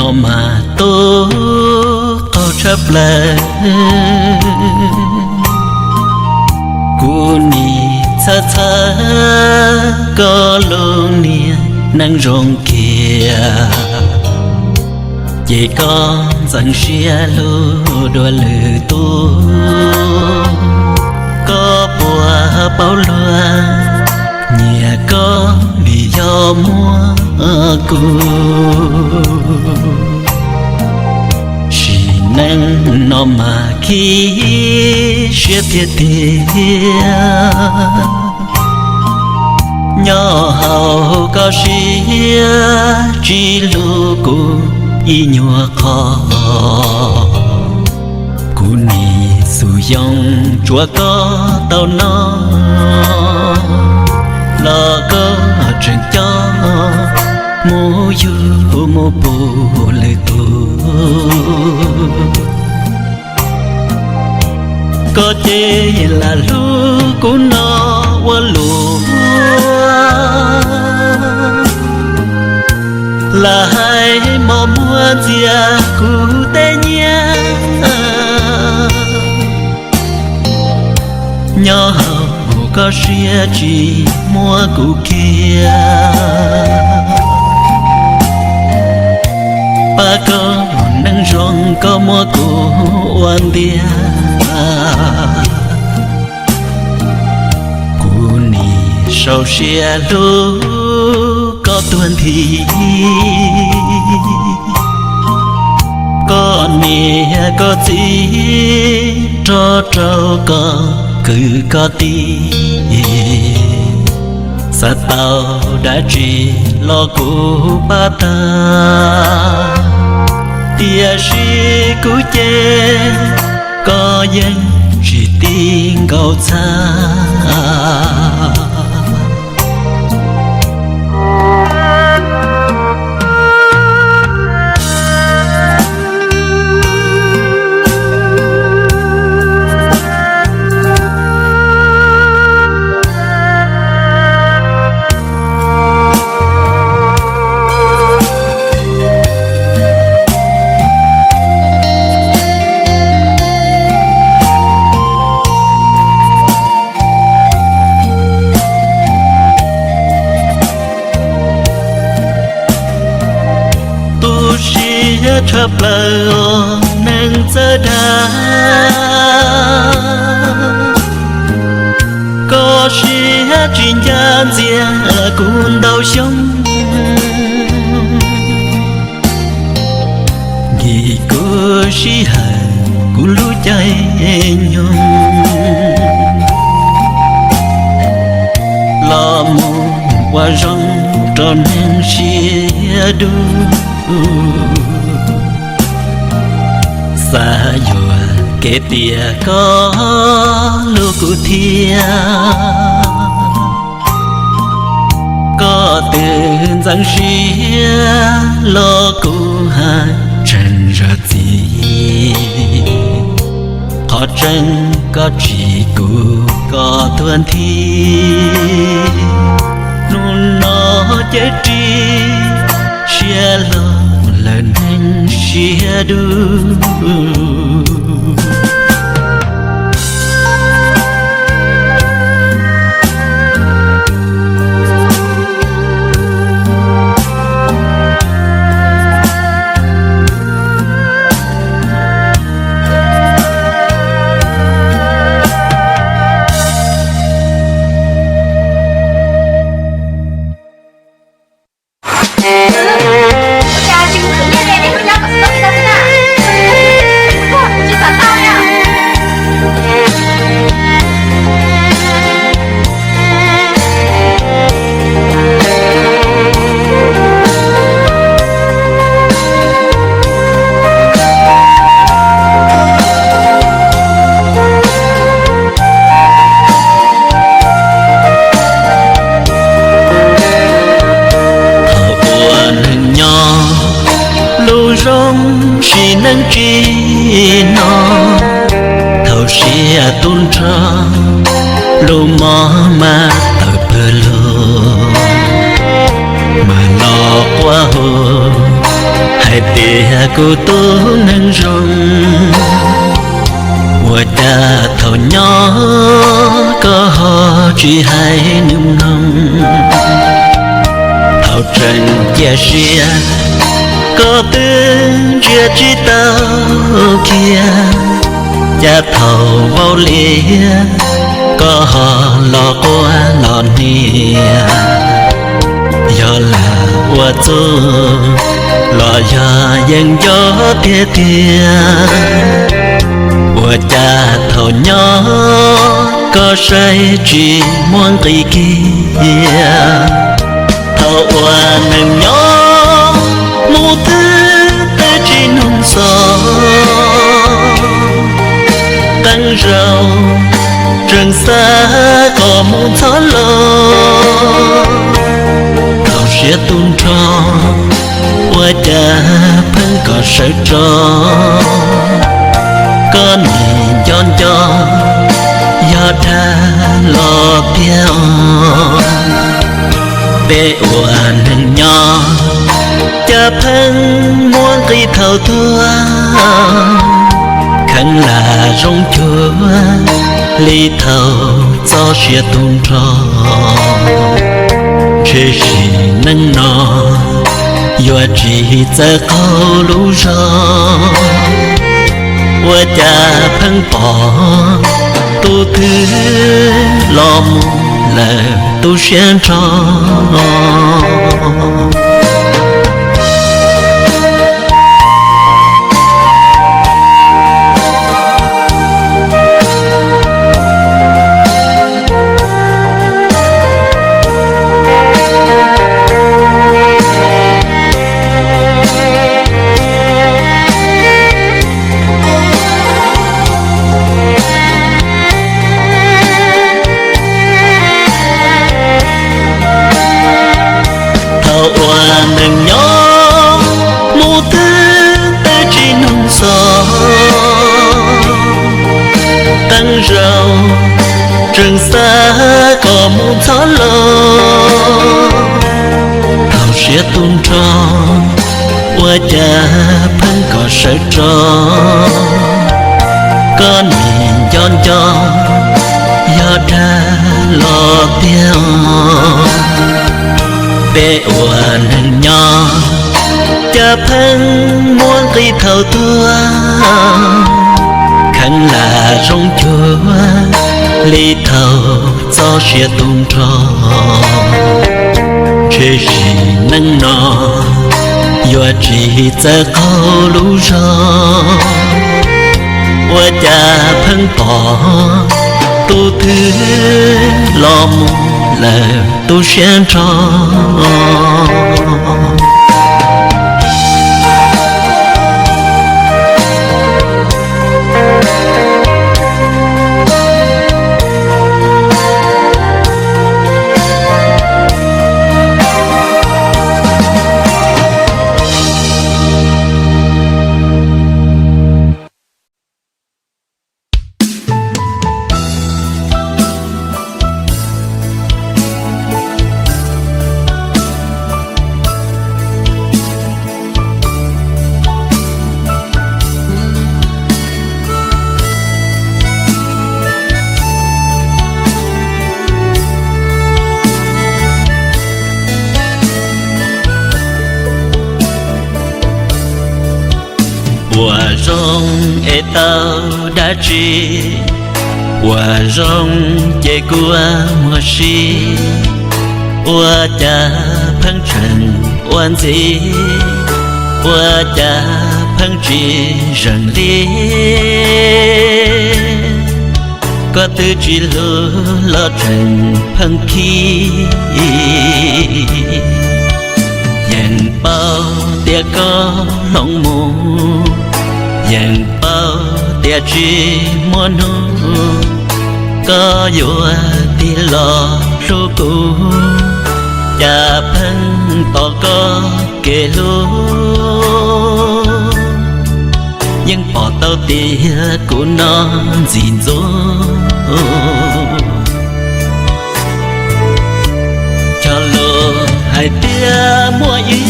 Mas tub qaug tshaj plaws, kuv nim txhawj txhawj koj lub niag neej zoo kiag, ces koj ntxeev siab hlub dua lwm tus, koj puas paub luag nyiam koj vim yog muaj kuv. Sim neej no mas khib siab tiag tiag, nyob hauv koj siab tsis hlub kuv ib nyuag qho. Kuv nim xum xyoo tsuav koj tau noj, los koj tseem coj mus yug mus puag lwm tus. Koj ces lam hlub kuv no ua luaj, lam hais mos muag ntxias kuv tej nyiaj. Nyob hauv koj siab tsis muab kuv kiag, pab koj neej zoo koj muab kuv ua ntiag. Kuv nim sau siab hlub koj tuag nthi, koj niam koj txiv rog rau koj kwv koj tij, xav tau dab tsi los kuv pab tag, tiam sis kuv ces koj yeej tsis ti nkaus txhab. Tu siab tshaj plaws os neeg txawj dag, koj siab tsis ncaj ntxias kuv ntau xyoo. Nkim kuv sij hawm kuv lub caij nyoog los mus ua zoo rau neeg siab dub. Xav yuam kev tias koj hlub kuv thiab, koj twb ntxeev siab los kuv haj tseem zam txim. Qhov tseeb koj tsis kuv koj tuag nthi, hnub no ces ris siab loj lawm neeg siab dub. Thaum ua neeg nyob lub zoo sim neej tsis hnov, thaum siab tu nrho lub mob mas tawm pawg lug, mas los quaj hu hais Tias kuv tus neeg zoo, ua cas thaum nyob koj ho tsis hais nws mloog? Thaum tseem cia siab, koj twb ntsia tsis tau kiag, cas thaum vau liab, koj ho los quaj los hnia. Yog lam ua txuj los yog yeej nco tiag tiag, ua cas thaum nyob koj saib tsis muaj nqis kiag? Thaum uas neeg nyob mus twb tsis nug xov, qee zaus tseem xav kom mus txhob los. Thaum siav tu nrho, ua cas pheej kom sawv tso, koj nim nco nco, yog dag los tiag os. Peb ua neeg nyob, cas pheej muaj nqis thaum tuag, kheev lam zoo cuag li thaum txoj sia tu nrho. Ntshe sim neej no yuav tsis txawj qaug lub zog, ua cas pheej pom tus twg los mus lawm tu siab nrho. Thaum uas neeg nyob mus twb tsis nug xov, qee zaus tseem xav kom mus txhob los. Thaum siav tu nrho, ua cas pheej kom sawv tso, koj nim nco nco, yog dag los tiag. Peb ua neeg nyob, cas pheej muaj nqis thaum tuag, kheev lam zoo cuag li thaum txoj sia tu nrho. Ntshe sim neej no yuav tsis txawj qaug lub zog, ua cas pheej pom tus twg los mus lawm tu siab nrho. Ua zoo es tau dab tsi? Ua zoo ces kuv muag si. Ua cas pheej tseem ua ntxiv? Ua cas pheej tsis zeem li? Koj twb tsis hlub los tseem pheej khib. Yeej paub tias koj hloov mus, yeej paub tias tsis muaj hnub koj yuav tig los hlub kuv, cas pheej tos koj kev hlub. Yeej pom tau tias kuv no ntxim ntxub, cog lus hais tias muaj ib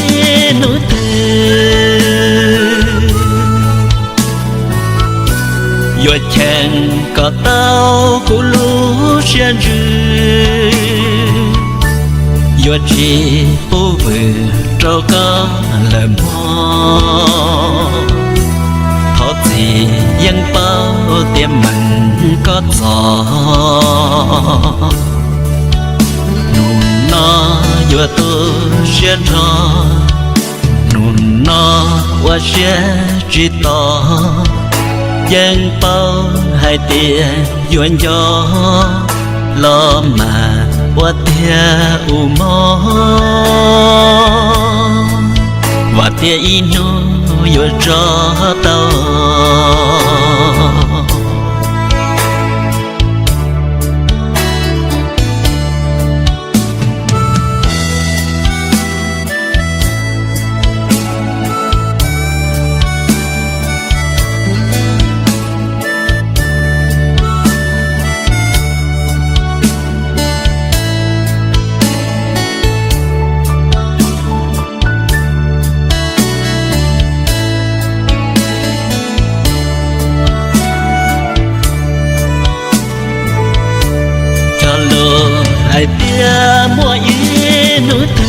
hnub twg Cheem kom tau kuv lub siab ntsws, yuav tsis pub vwm rau koj lawm mog. Thov txim yeej paub tias meem koj txog, hnub no yuav tu siab nrho, hnub no ua siab tsis tos. Yeej paub hais tias yuav nco los mas ua tiag ua mob, vam tias ib hnub yuav tso tau. Cog lus hais tias muaj ib hnub twg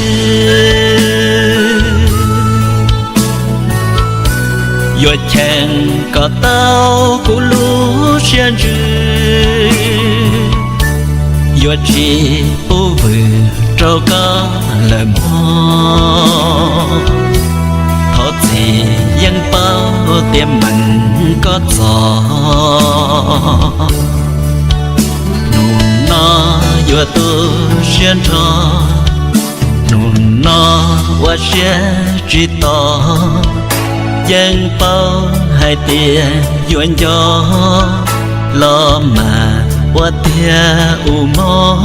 yuav cheem kom tau kuv lub siab ntsws, yuav tsis pub vwm rau koj lawm mog. Thov txim yeej paub tias meem koj txog, hnub no yuav tu siab nrho, hnub no ua siab tsis tos. Yeej paub hais tias yuav nco los mas ua tiag ua mob,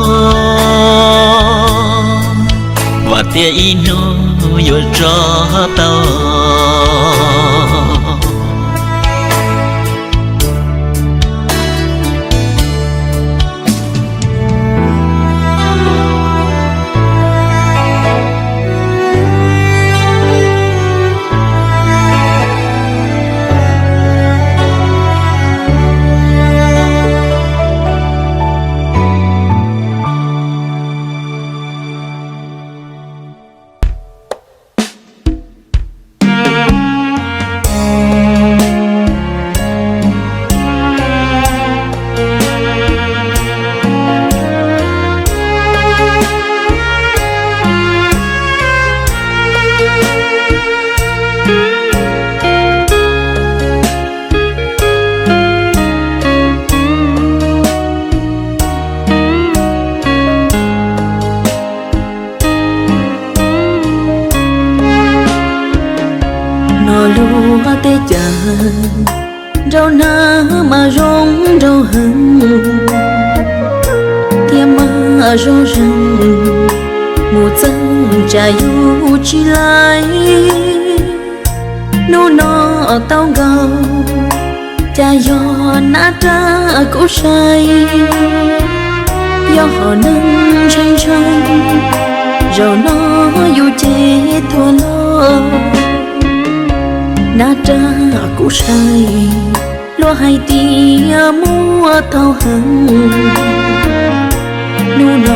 vam tias ib hnub yuav tso tau. No lub teb chaws nraug nag mas zoo nraug heev, thiab mas zoo zeeg, mus txeeb tsam yus tsis laij. Hnub no tau nkaus, cas yog nab rab kub sai, yog hom neeg ntshai ntshai, zaum no yus ces tuag lawm. Nab rab kub sai, luag hais tias muaj tau heev, hnub no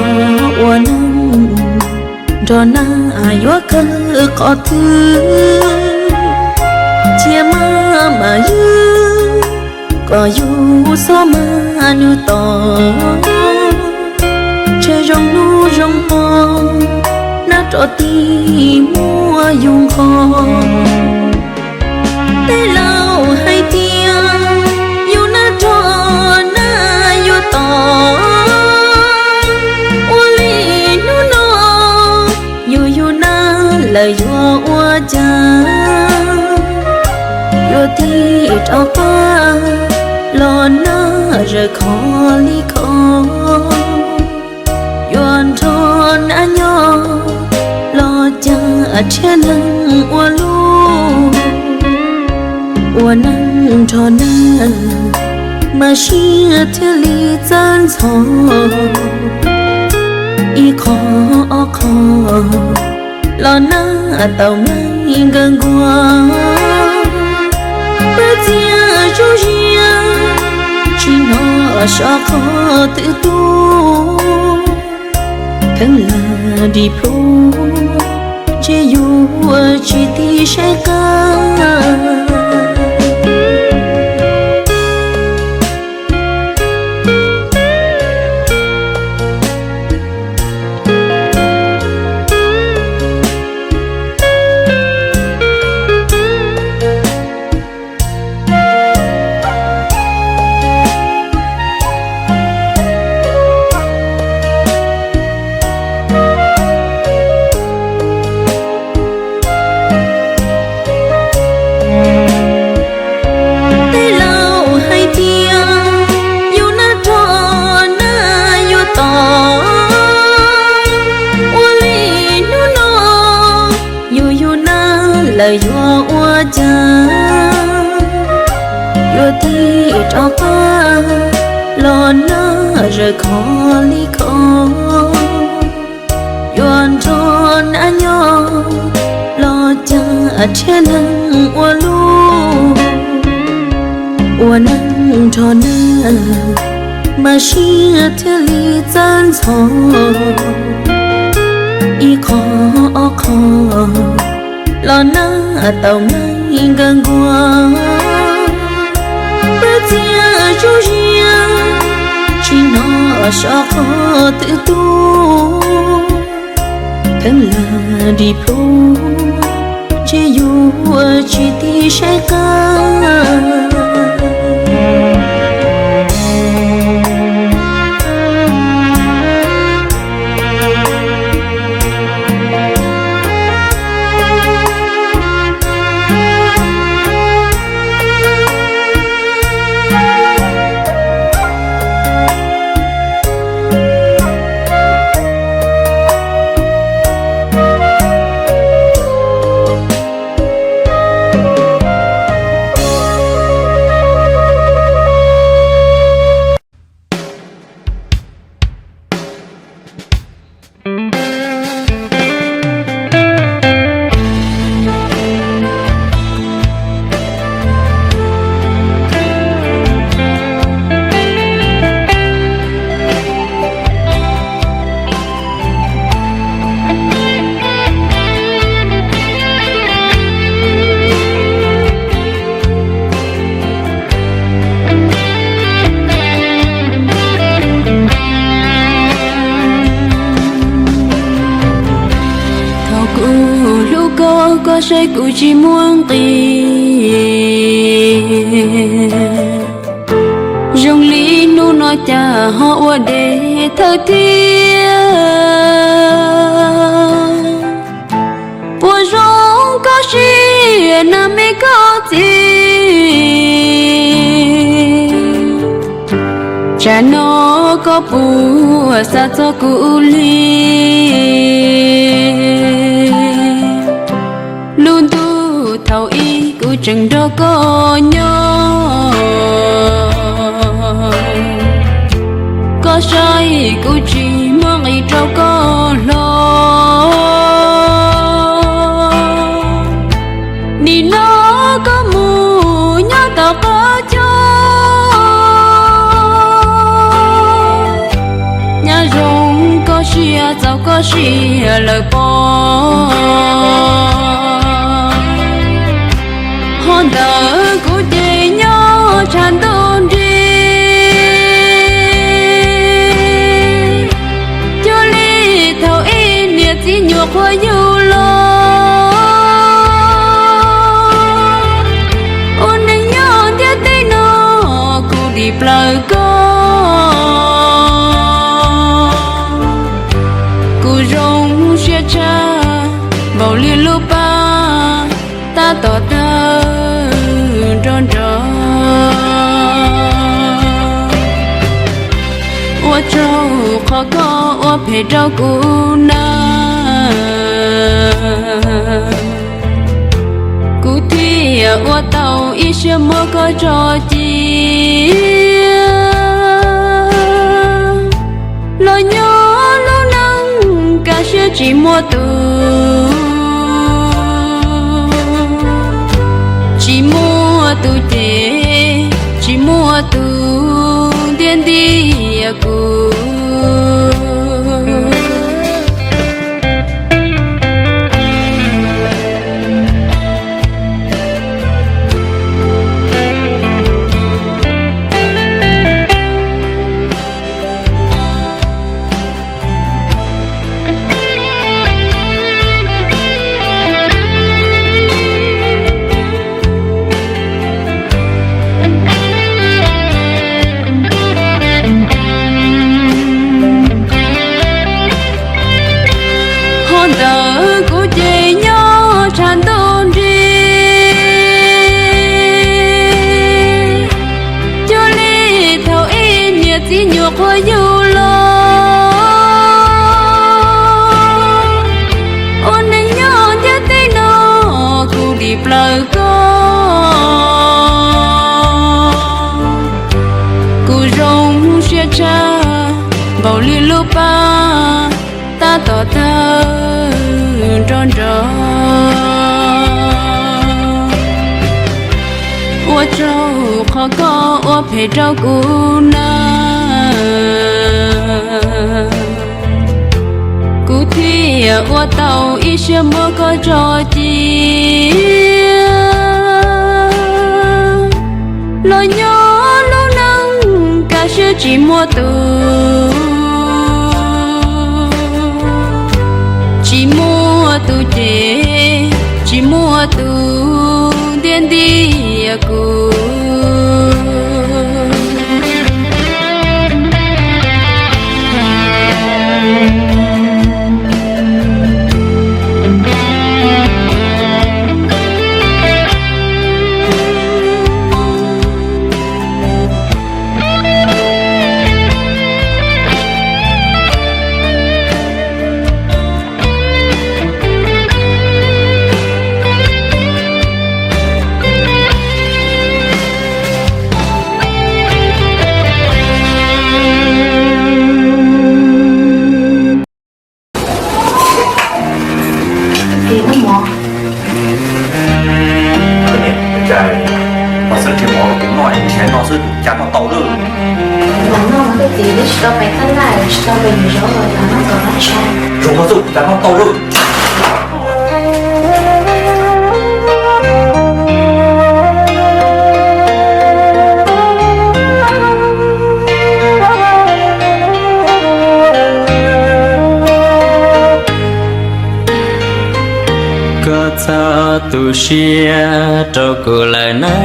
ua neej nrog nab yuav kawg qhov twg. Cia maj mam ywg, kom yus xob maj nws tos, ntshe zoo hnub zoo hmo, nab rov tig muab yus nqho. Tej laus hais tias yus nab rog nab yuav tom, ua li hnub no yus yus nab lawm yuav ua cas, yuav tig rov qab los nab zawm khov li khov, yuav nrog nab nyob los cas tshiab neeg ua luaj, ua neej nrog nab mas siab thiaj li txawj ntxhov. Ib qho ob qho los nab tau meej nkawd nkuaj, pab txiaj zuj zi, Tsis hnov sov qhov twb tuag, kheev lam dim plhuav, ntshe yuav tsis tig saib qab. Tej laus hais tias yus nab rog nab yuav tom, ua li hnub no yus yug nab lawm yuav ua cas, yuav tig rov qab los nab zawm khov li khov, yuav nrog nab nyob los cas rhiab neeg ua luaj, ua neeg nrog nab mas siab thiaj li txawj ntxhov, ib qho ob qho los nab tau meej nkawd nkuaj, pab txiaj zuj zi tsis hnov sov qhov twb tuag, kheev lam dim plhuav, ntshe yuav tsis tig saib qab. Thaum kuv hlub koj, koj saib kuv tsis muaj nqis. Zoo li hnub no cas ho ua deb thawj thiab. Puas zoo koj siab nag me koj txiv, tsam no koj puas xav txog kuv li. Lub ntuj thaum ub kuv tseem nrog koj nyob, koj saib kuv tsis muaj nqis rau koj hlo. Nim no koj mus nyob tom qab cog, nyab zoo koj siab txaus koj siab lawm pob. Ho ntawm kuv ces nyob tshav ntuj nrig, cuag li thaum ub niam txiv nyuam qhuav yug los. Ua neeg nyob ntiaj teb no kuv dim plaws koj, kuv zoo siab tshaj npaum li lub paj tab tom tawg nrov nrov. Ua tsaug qhov koj ua phem rau kuv na, kuv thiaj ua tau ib siab muab koj tso cia. Los nyob lub neej kaj siab tsis muaj tus, tsis muaj tus ces tsis muaj tus. ntiag kuv. Qhov ntawd kuv ces nyob tshav ntuj nrig, cuag li thaum ub niam txiv nyuam qhuav yug los. Ua neej nyob ntiaj teb no kuv dim plaws koj, kuv zoo siab tshaj npaum li lub paj tab tom tawg nrov nrov. Ua tsaug qhov koj ua phem rau kuv na, kuv thiaj ua tau ib siab muab koj tso cia. Los nyob lub neej kaj siab tsis muaj tus, tsis muaj tus cem, tsis muaj tus ntiag ntiag kuv. Ua xwb nrhiav mov rau kuv noj, nrhiav no xwb cas noj tau lawm. Zoo no xwb cas noj tau lawm. Koj txo tu siab rau kuv lawm na,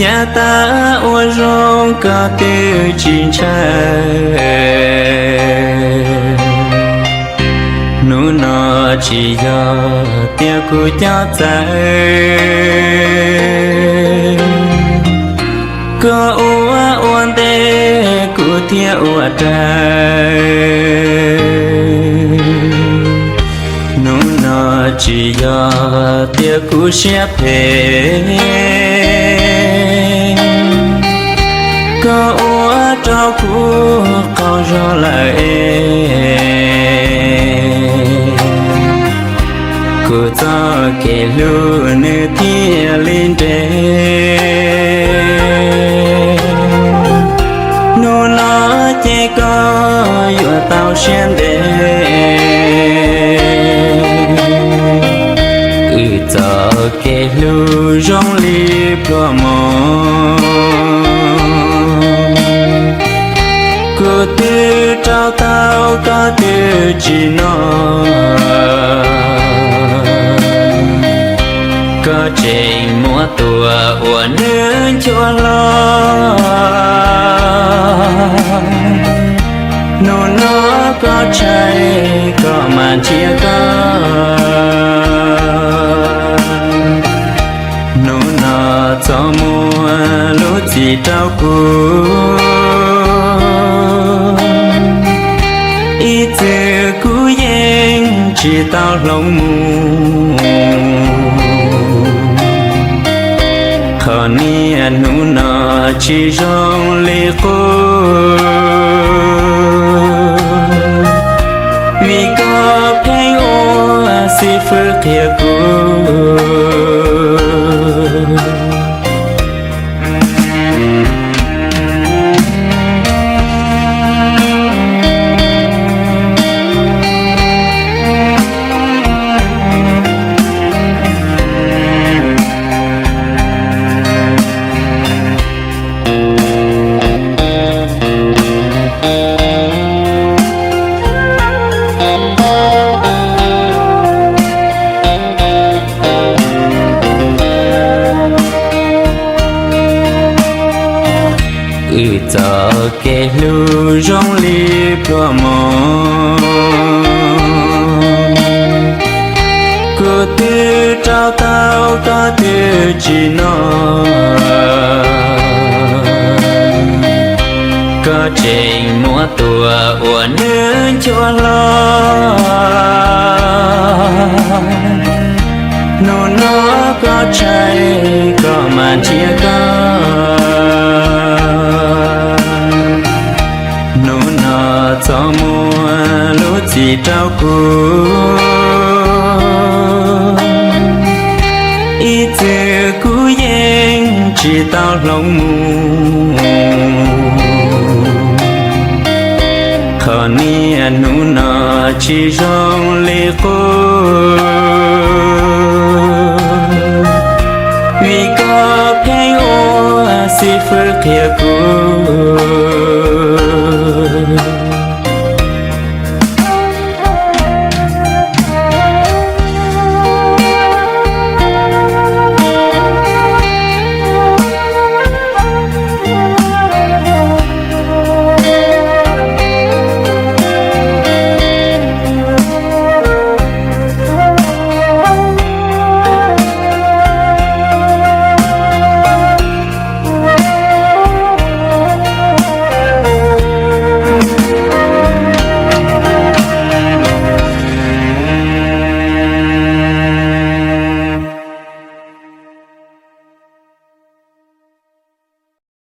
yav tas ua zoo koj twb tsis ntshaw. Hnub no tsis yog tias kuv cov txawv, koj ua ua ntej kuv thiaj ua raws. Hnub no tsis yog tias kuv siab phem, koj ua rau kuv qaug zog lawm es, kuv txoj kev hlub nws thiaj li nres. Hnub no ces koj yuav tau siab ntev, wb txoj kev hlub zoo li pluas mos. Kuv twb rau tau koj twb tsis noj, koj tseem muab tua ua nws nchuav hlo. Hnub no koj tshaib koj mam nrhiav koj. Hnub no txhob muab lub txim rau kuv, ib txwm kuv yeej tsis tau hloov mus. Qhov niaj hnub no tsis zoo li qub, vim koj pheej ua xib fwb qhia kuv. Tus zoo li pluag mos, kuv twb rau tau koj twb tsis noj, koj tseem muab tua ua nws nchuav hlo. Hnub no koj tshaib koj mas nrhiav koj, hnub no txhob muab lub txim rau kuv. Ib txwm kuv yeej tsis tau hloov mus, qhov niaj hnub no tsis zoo li qub, vim koj pheej ua xib fwb qhia kuv.